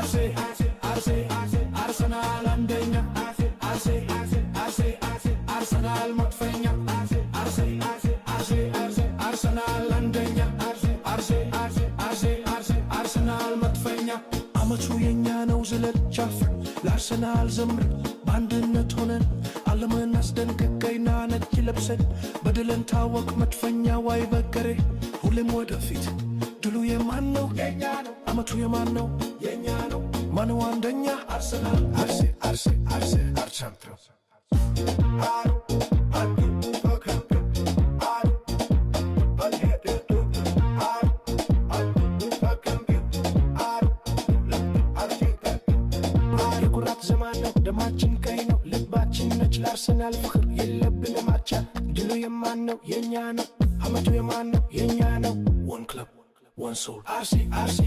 አርሴ አርሴ አርሰናል አንደኛ። አርሴ አርሴ አርሰናል መድፈኛ። አርሴ አርሴ አርሰናል አንደኛ። አርሴ አርሴ አርሰናል መድፈኛ። አመቱ የኛ ነው፣ ዝለል፣ ጨፍር፣ ለአርሰናል ዘምር። በአንድነት ሆነን ዓለምን አስደንቅ። ቀይና ነጭ ለብሰን በድል እንታወቅ። መድፈኛው አይበገሬ፣ ሁሌም ወደፊት። ድሉ የማን ነው? የኛ ነው። አመቱ የማን ነው? የኛ ነው። ማነው አንደኛ? አርሰናል። አርሴ አርሴ አርሴ አርቻምፒዮን። አሩ አዱ ካምፒዮን አሩ አሩ አዱ አሩ የኩራት ዘመን ነው፣ ደማችን ቀይ ነው፣ ልባችን ነጭ። ለአርሰናል ፍቅር የለብንም አቻ። ድሉ የማን ነው? የኛ ነው። አመቱ የማን ነው? የኛ ነው። One club, one soul። አርሴ አርሴ።